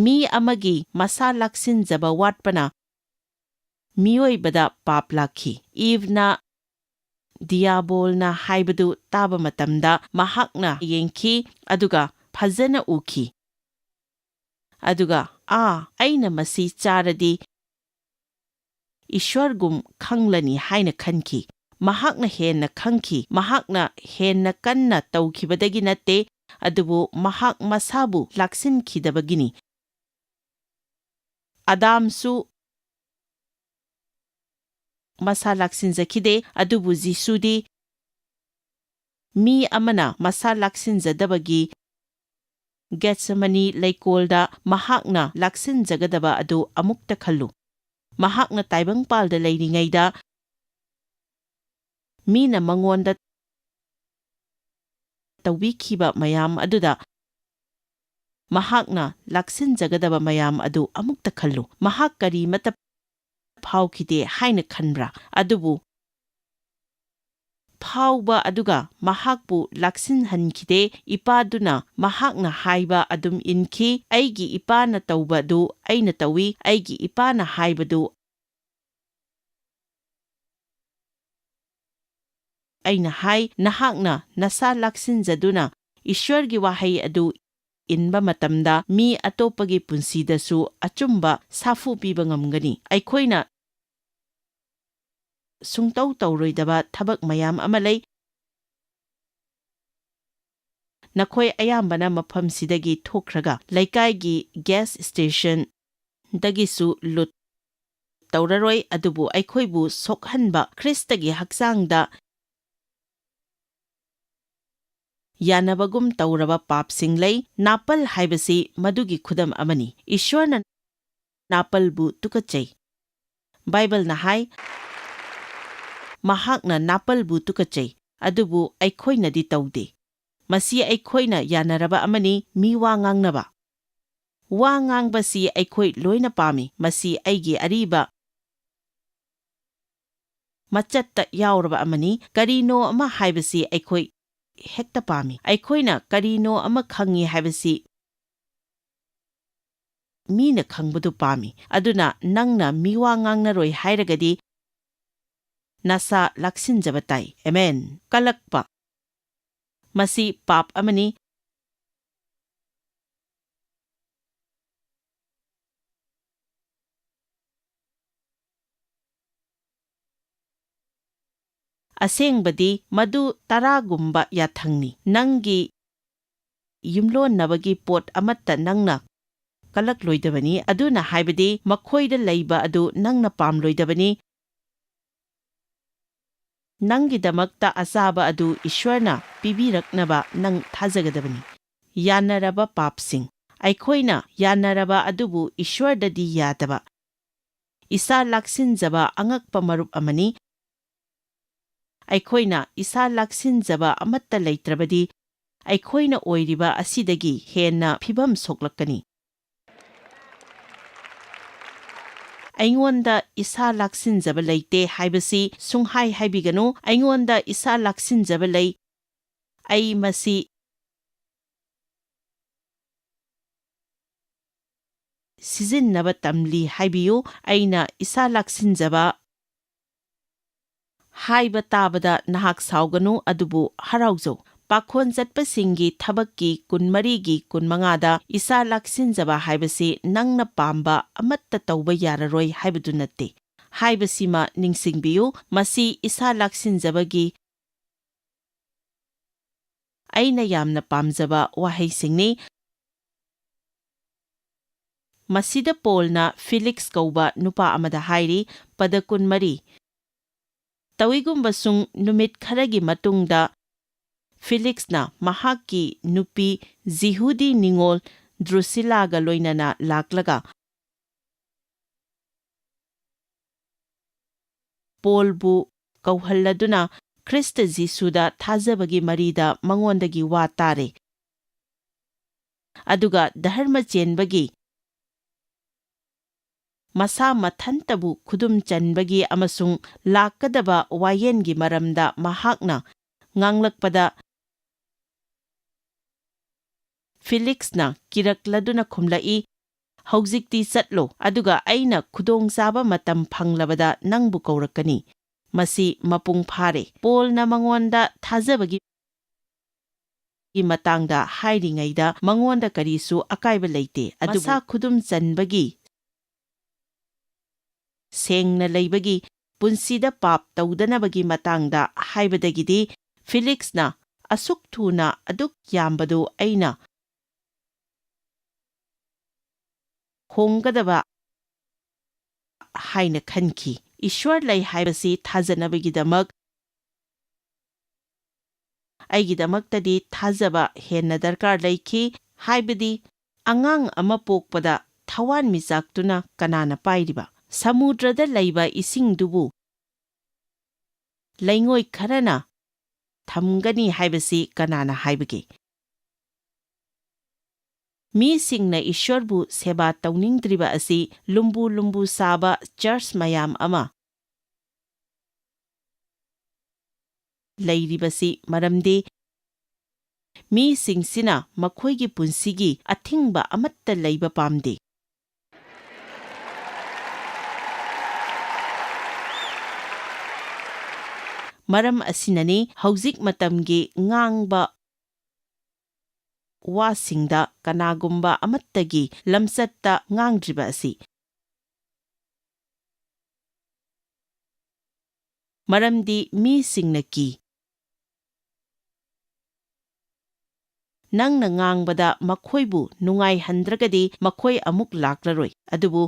ꯃꯤ ꯑꯃꯒꯤ ꯃꯁꯥ ꯂꯥꯛꯁꯤꯟꯖꯕ ꯋꯥꯠꯄꯅ ꯃꯤꯑꯣꯏꯕꯗ ꯄꯥꯞ ꯂꯥꯛꯈꯤ꯫ ꯏꯚꯅ ꯗꯤꯌꯥꯕꯣꯜꯅ ꯍꯥꯏꯕꯗꯨ ꯇꯥꯕ ꯃꯇꯝꯗ ꯃꯍꯥꯛꯅ ꯌꯦꯡꯈꯤ ꯑꯗꯨꯒ ꯐꯖꯅ ꯎꯈꯤ꯫ ꯑꯗꯨꯒ, "ꯑꯥ, ꯑꯩꯅ ꯃꯁꯤ ꯆꯥꯔꯗꯤ ꯏꯁ꯭ꯋꯔꯒꯨꯝ ꯈꯪꯂꯅꯤ" ꯍꯥꯏꯅ ꯈꯟꯈꯤ꯫ ꯃꯍꯥꯛꯅ ꯍꯦꯟꯅ ꯈꯪꯈꯤ꯫ ꯃꯍꯥꯛꯅ ꯍꯦꯟꯅ ꯀꯟꯅ ꯇꯧꯈꯤꯕꯗꯒꯤ ꯅꯠꯇꯦ, ꯑꯗꯨꯕꯨ ꯃꯍꯥꯛ ꯃꯁꯥꯕꯨ ꯂꯥꯛꯁꯤꯟꯈꯤꯗꯕꯒꯤꯅꯤ꯫ ꯑꯗꯥꯝꯁꯨ ꯃꯁꯥ ꯂꯥꯛꯁꯤꯟꯖꯈꯤꯗꯦ, ꯑꯗꯨꯕꯨ ꯖꯤꯁꯨꯗꯤ ꯃꯤ ꯑꯃꯅ ꯃꯁꯥ ꯂꯥꯛꯁꯤꯟꯖꯗꯕꯒꯤ ꯒꯦꯠꯁꯦꯃꯅꯤ ꯂꯩꯀꯣꯜꯗ ꯃꯍꯥꯛꯅ ꯂꯥꯛꯁꯤꯟꯖꯒꯗꯕ ꯑꯗꯨ ꯑꯃꯨꯛꯇ ꯈꯜꯂꯨ꯫ ꯃꯍꯥꯛꯅ ꯇꯥꯏꯕꯪꯄꯥꯜꯗ ꯂꯩꯔꯤꯉꯩꯗ ꯃꯤꯅ ꯃꯉꯣꯟꯗ ꯇꯧꯕꯤꯈꯤꯕ ꯃꯌꯥꯝ ꯑꯗꯨꯗ ꯃꯍꯥꯛꯅ ꯂꯥꯛꯁꯤꯟꯖꯒꯗꯕ ꯃꯌꯥꯝ ꯑꯗꯨ ꯑꯃꯨꯛꯇ ꯈꯜꯂꯨ꯫ ꯃꯍꯥꯛ ꯀꯔꯤꯃꯠꯇ ꯐꯥꯎꯈꯤꯗꯦ ꯍꯥꯏꯅ ꯈꯟꯕ꯭ꯔꯥ? ꯑꯗꯨꯕꯨ ꯐꯥꯎꯕ ꯑꯗꯨꯒ ꯃꯍꯥꯛꯄꯨ ꯂꯥꯛꯁꯤꯟꯍꯟꯈꯤꯗꯦ꯫ ꯏꯄꯥꯗꯨꯅ ꯃꯍꯥꯛꯅ ꯍꯥꯏꯕ ꯑꯗꯨꯝ ꯏꯟꯈꯤ꯫ "ꯑꯩꯒꯤ ꯏꯄꯥꯅ ꯇꯧꯕꯗꯨ ꯑꯩꯅ ꯇꯧꯏ, ꯑꯩꯒꯤ ꯏꯄꯥꯅ ꯍꯥꯏꯕꯗꯨ ꯑꯩꯅ ꯍꯥꯏ꯫" ꯅꯍꯥꯛꯅ ꯅꯁꯥ ꯂꯥꯛꯁꯤꯟꯖꯗꯨꯅ ꯏꯁ꯭ꯋꯔꯒꯤ ꯋꯥꯍꯩ ꯑꯗꯨ ꯏꯟꯕ ꯃꯇꯝꯗ, ꯃꯤ ꯑꯇꯣꯞꯄꯒꯤ ꯄꯨꯟꯁꯤꯗꯁꯨ ꯑꯆꯨꯝꯕ ꯁꯥꯐꯨ ꯄꯤꯕ ꯉꯝꯒꯅꯤ꯫ ꯑꯩꯈꯣꯏꯅ ꯁꯨꯡꯇꯧ ꯇꯧꯔꯣꯏꯗꯕ ꯊꯕꯛ ꯃꯌꯥꯝ ꯑꯃ ꯂꯩ꯫ ꯅꯈꯣꯏ ꯑꯌꯥꯝꯕꯅ ꯃꯐꯝꯁꯤꯗꯒꯤ ꯊꯣꯛꯈ꯭ꯔꯒ ꯂꯩꯀꯥꯏꯒꯤ ꯒ꯭ꯌꯥꯁ ꯁ꯭ꯇꯦꯁꯟꯗꯒꯤꯁꯨ ꯂꯨꯠ ꯇꯧꯔꯔꯣꯏ, ꯑꯗꯨꯕꯨ ꯑꯩꯈꯣꯏꯕꯨ ꯁꯣꯛꯍꯟꯕ ꯈ꯭ꯔꯤꯁꯇꯒꯤ ꯍꯛꯆꯥꯡꯗ ꯌꯥꯅꯕꯒꯨꯝ ꯇꯧꯔꯕ ꯄꯥꯞꯁꯤꯡ ꯂꯩ꯫ ꯅꯥꯄꯜ ꯍꯥꯏꯕꯁꯤ ꯃꯗꯨꯒꯤ ꯈꯨꯗꯝ ꯑꯃꯅꯤ꯫ ꯏꯁ꯭ꯋꯔꯅ ꯅꯥꯄꯜꯕꯨ ꯇꯨꯀꯠꯆꯩ꯫ ꯕꯥꯏꯕꯜꯅ ꯍꯥꯏ, "ꯃꯍꯥꯛꯅ ꯅꯥꯄꯜꯕꯨ ꯇꯨꯀꯠꯆꯩ", ꯑꯗꯨꯕꯨ ꯑꯩꯈꯣꯏꯅꯗꯤ ꯇꯧꯗꯦ꯫ ꯃꯁꯤ ꯑꯩꯈꯣꯏꯅ ꯌꯥꯅꯔꯕ ꯑꯃꯅꯤ, ꯃꯤ ꯋꯥ ꯉꯥꯡꯅꯕ꯫ ꯋꯥ ꯉꯥꯡꯕꯁꯤ ꯑꯩꯈꯣꯏ ꯂꯣꯏꯅ ꯄꯥꯝꯃꯤ꯫ ꯃꯁꯤ ꯑꯩꯒꯤ ꯑꯔꯤꯕ ꯃꯆꯠꯇ ꯌꯥꯎꯔꯕ ꯑꯃꯅꯤ꯫ ꯀꯔꯤꯅꯣ ꯑꯃ ꯍꯥꯏꯕꯁꯤ ꯑꯩꯈꯣꯏ ꯍꯦꯛꯇ ꯄꯥꯝꯃꯤ꯫ ꯑꯩꯈꯣꯏꯅ ꯀꯔꯤꯅꯣ ꯑꯃ ꯈꯪꯉꯤ ꯍꯥꯏꯕꯁꯤ ꯃꯤꯅ ꯈꯪꯕꯗꯨ ꯄꯥꯝꯃꯤ꯫ ꯑꯗꯨꯅ ꯅꯪꯅ ꯃꯤꯋꯥ ꯉꯥꯡꯅꯔꯣꯏ ꯍꯥꯏꯔꯒꯗꯤ ꯅꯁꯥ ꯂꯥꯛꯁꯤꯟꯖꯕ ꯇꯥꯏ꯫ ꯑꯦꯃꯦꯟ꯫ ꯀꯜꯂꯛꯄ꯫ ꯃꯁꯤ ꯄꯥꯞ ꯑꯃꯅꯤ꯫ ꯑꯁꯦꯡꯕꯗꯤ ꯃꯗꯨ ꯇꯔꯥꯒꯨꯝꯕ ꯌꯥꯊꯪꯅꯤ꯫ ꯅꯪꯒꯤ ꯌꯨꯝꯂꯣꯟꯅꯕꯒꯤ ꯄꯣꯠ ꯑꯃꯠꯇ ꯅꯪꯅ ꯀꯜꯂꯛꯂꯣꯏꯗꯕꯅꯤ, ꯑꯗꯨꯅ ꯍꯥꯏꯕꯗꯤ ꯃꯈꯣꯏꯗ ꯂꯩꯕ ꯑꯗꯨ ꯅꯪꯅ ꯄꯥꯝꯂꯣꯏꯗꯕꯅꯤ꯫ ꯅꯪꯒꯤꯗꯃꯛꯇ ꯑꯆꯥꯕ ꯑꯗꯨ ꯏꯁ꯭ꯋꯔꯅ ꯄꯤꯕꯤꯔꯛꯅꯕ ꯅꯪ ꯊꯥꯖꯒꯗꯕꯅꯤ꯫ ꯌꯥꯅꯔꯕ ꯄꯥꯞꯁꯤꯡ꯫ ꯑꯩꯈꯣꯏꯅ ꯌꯥꯅꯔꯕ ꯑꯗꯨꯕꯨ ꯏꯁ꯭ꯋꯔꯗꯗꯤ ꯌꯥꯗꯕ꯫ ꯏꯁꯥ ꯂꯥꯛꯁꯤꯟꯖꯕ ꯑꯉꯛꯄ ꯃꯔꯨꯞ ꯑꯃꯅꯤ꯫ ꯑꯩꯈꯣꯏꯅ ꯏꯁꯥ ꯂꯥꯛꯁꯤꯟꯖꯕ ꯑꯃꯠꯇ ꯂꯩꯇ꯭ꯔꯕꯗꯤ, ꯑꯩꯈꯣꯏꯅ ꯑꯣꯏꯔꯤꯕ ꯑꯁꯤꯗꯒꯤ ꯍꯦꯟꯅ ꯐꯤꯚꯝ ꯁꯣꯛꯂꯛꯀꯅꯤ꯫ "ꯑꯩꯉꯣꯟꯗ ꯏꯁꯥ ꯂꯥꯛꯁꯤꯟꯖꯕ ꯂꯩꯇꯦ" ꯍꯥꯏꯕꯁꯤ ꯁꯨꯡꯍꯥꯏ ꯍꯥꯏꯕꯤꯒꯅꯨ꯫ "ꯑꯩꯉꯣꯟꯗ ꯏꯁꯥ ꯂꯥꯛꯁꯤꯟꯖꯕ ꯂꯩ꯫ ꯑꯩ ꯃꯁꯤ ꯁꯤꯖꯤꯟꯅꯕ ꯇꯝꯂꯤ" ꯍꯥꯏꯕꯤꯌꯨ꯫ "ꯑꯩꯅ ꯏꯁꯥ ꯂꯥꯛꯁꯤꯟꯖꯕ" ꯍꯥꯏꯕ ꯇꯥꯕꯗ ꯅꯍꯥꯛ ꯁꯥꯎꯒꯅꯨ, ꯑꯗꯨꯕꯨ ꯍꯔꯥꯎꯖꯧ꯫ ꯄꯥꯈꯣꯟ ꯆꯠꯄꯁꯤꯡꯒꯤ ꯊꯕꯛꯀꯤ ꯀꯨꯟꯃꯔꯤꯒꯤ ꯀꯨꯟꯃꯉꯥꯗ "ꯏꯁꯥ ꯂꯥꯛꯁꯤꯟꯖꯕ" ꯍꯥꯏꯕꯁꯤ ꯅꯪꯅ ꯄꯥꯝꯕ ꯑꯃꯠꯇ ꯇꯧꯕ ꯌꯥꯔꯔꯣꯏ ꯍꯥꯏꯕꯗꯨ ꯅꯠꯇꯦ ꯍꯥꯏꯕꯁꯤꯃ ꯅꯤꯡꯁꯤꯡꯕꯤꯌꯨ꯫ ꯃꯁꯤ ꯏꯁꯥ ꯂꯥꯛꯁꯤꯟꯖꯕꯒꯤ ꯑꯩꯅ ꯌꯥꯝꯅ ꯄꯥꯝꯖꯕ ꯋꯥꯍꯩꯁꯤꯡꯅꯤ꯫ ꯃꯁꯤꯗ ꯄꯣꯜꯅ ꯐꯤꯂꯤꯛꯁ ꯀꯧꯕ ꯅꯨꯄꯥ ꯑꯃꯗ ꯍꯥꯏꯔꯤ, ꯄꯗ ꯀꯨꯟꯃꯔꯤ, ꯇꯧꯏꯒꯨꯝꯕꯁꯨꯡ ꯅꯨꯃꯤꯠ ꯈꯔꯒꯤ ꯃꯇꯨꯡꯗ ꯐꯤꯂꯤꯛꯁꯅ ꯃꯍꯥꯛꯀꯤ ꯅꯨꯄꯤ ꯖꯤꯍꯨꯗꯤ ꯅꯤꯉꯣꯜ ꯗ꯭ꯔꯨꯁꯤꯂꯥꯒ ꯂꯣꯏꯅꯅ ꯂꯥꯛꯂꯒ ꯄꯣꯜꯕꯨ ꯀꯧꯍꯜꯂꯗꯨꯅ ꯈ꯭ꯔꯤꯁꯇ ꯖꯤꯁꯨꯗ ꯊꯥꯖꯕꯒꯤ ꯃꯔꯤꯗ ꯃꯉꯣꯟꯗꯒꯤ ꯋꯥ ꯇꯥꯔꯦ꯫ ꯑꯗꯨꯒ ꯙꯔꯃ ꯆꯦꯟꯕꯒꯤ, ꯃꯁꯥ ꯃꯊꯟꯇꯕꯨ ꯈꯨꯗꯨꯝ ꯆꯟꯕꯒꯤ ꯑꯃꯁꯨꯡ ꯂꯥꯛꯀꯗꯕ ꯋꯥꯌꯦꯟꯒꯤ ꯃꯔꯝꯗ ꯃꯍꯥꯛꯅ ꯉꯥꯡꯂꯛꯄꯗ, ꯐꯤꯂꯤꯛꯁꯅ ꯀꯤꯔꯛꯂꯗꯨꯅ ꯈꯨꯝꯂꯛꯏ, "ꯍꯧꯖꯤꯛꯇꯤ ꯆꯠꯂꯣ, ꯑꯗꯨꯒ ꯑꯩꯅ ꯈꯨꯗꯣꯡꯆꯥꯕ ꯃꯇꯝ ꯐꯪꯂꯕꯗ ꯅꯪꯕꯨ ꯀꯧꯔꯛꯀꯅꯤ꯫" ꯃꯁꯤ ꯃꯄꯨꯡ ꯐꯥꯔꯦ꯫ ꯄꯣꯜꯅ ꯃꯉꯣꯟꯗ ꯊꯥꯖꯕꯒꯤ ꯃꯇꯥꯡꯗ ꯍꯥꯏꯔꯤꯉꯩꯗ ꯃꯉꯣꯟꯗ ꯀꯔꯤꯁꯨ ꯑꯀꯥꯏꯕ ꯂꯩꯇꯦ, ꯑꯗꯨꯕꯨ ꯃꯁꯥ ꯈꯨꯗꯨꯝ ꯆꯟꯕꯒꯤ, ꯁꯦꯡꯅ ꯂꯩꯕꯒꯤ, ꯄꯨꯟꯁꯤꯗ ꯄꯥꯞ ꯇꯧꯗꯅꯕꯒꯤ ꯃꯇꯥꯡꯗ ꯍꯥꯏꯕꯗꯒꯤꯗꯤ ꯐꯤꯂꯤꯛꯁꯅ "ꯑꯁꯨꯛ ꯊꯨꯅ ꯑꯗꯨꯛ ꯌꯥꯝꯕꯗꯨ ꯑꯩꯅ ꯍꯣꯡꯒꯗꯕ" ꯍꯥꯏꯅ ꯈꯟꯈꯤ꯫ ꯏꯁ꯭ꯋꯔ ꯂꯩ ꯍꯥꯏꯕꯁꯤ ꯊꯥꯖꯅꯕꯒꯤꯗꯃꯛ ꯑꯩꯒꯤꯗꯃꯛꯇꯗꯤ ꯊꯥꯖꯕ ꯍꯦꯟꯅ ꯗꯔꯀꯥꯔ ꯂꯩꯈꯤ, ꯍꯥꯏꯕꯗꯤ ꯑꯉꯥꯡ ꯑꯃ ꯄꯣꯛꯄꯗ ꯊꯋꯥꯟꯃꯤꯆꯥꯛꯇꯨꯅ ꯀꯅꯥꯅ ꯄꯥꯏꯔꯤꯕ? ꯁꯃꯨꯗ꯭ꯔꯗ ꯂꯩꯕ ꯏꯁꯤꯡꯗꯨꯕꯨ ꯂꯩꯉꯣꯏ ꯈꯔꯅ ꯊꯝꯒꯅꯤ ꯍꯥꯏꯕꯁꯤ ꯀꯅꯥꯅ ꯍꯥꯏꯕꯒꯦ? ꯃꯤꯁꯤꯡꯅ ꯏꯁ꯭ꯋꯔꯕꯨ ꯁꯦꯕꯥ ꯇꯧꯅꯤꯡꯗ꯭ꯔꯤꯕ ꯑꯁꯤ ꯂꯨꯝꯕꯨ ꯂꯨꯝꯕꯨ ꯁꯥꯕ ꯆꯔꯆ ꯃꯌꯥꯝ ꯑꯃ ꯂꯩꯔꯤꯕꯁꯤ ꯃꯔꯝꯗꯤ ꯃꯤꯁꯤꯡꯁꯤꯅ ꯃꯈꯣꯏꯒꯤ ꯄꯨꯟꯁꯤꯒꯤ ꯑꯊꯤꯡꯕ ꯑꯃꯠꯇ ꯂꯩꯕ ꯄꯥꯝꯗꯦ꯫ ꯃꯔꯝ ꯑꯁꯤꯅꯅꯤ ꯍꯧꯖꯤꯛ ꯃꯇꯝꯒꯤ ꯉꯥꯡꯕ ꯋꯥꯁꯤꯡꯗ ꯀꯅꯥꯒꯨꯝꯕ ꯑꯃꯠꯇꯒꯤ ꯂꯝꯆꯠꯇ ꯉꯥꯡꯗ꯭ꯔꯤꯕ ꯑꯁꯤ꯫ ꯃꯔꯝꯗꯤ ꯃꯤꯁꯤꯡꯅ ꯀꯤ꯫ ꯅꯪꯅ ꯉꯥꯡꯕꯗ ꯃꯈꯣꯏꯕꯨ ꯅꯨꯡꯉꯥꯏꯍꯟꯗ꯭ꯔꯒꯗꯤ ꯃꯈꯣꯏ ꯑꯃꯨꯛ ꯂꯥꯛꯂꯔꯣꯏ꯫ ꯑꯗꯨꯕꯨ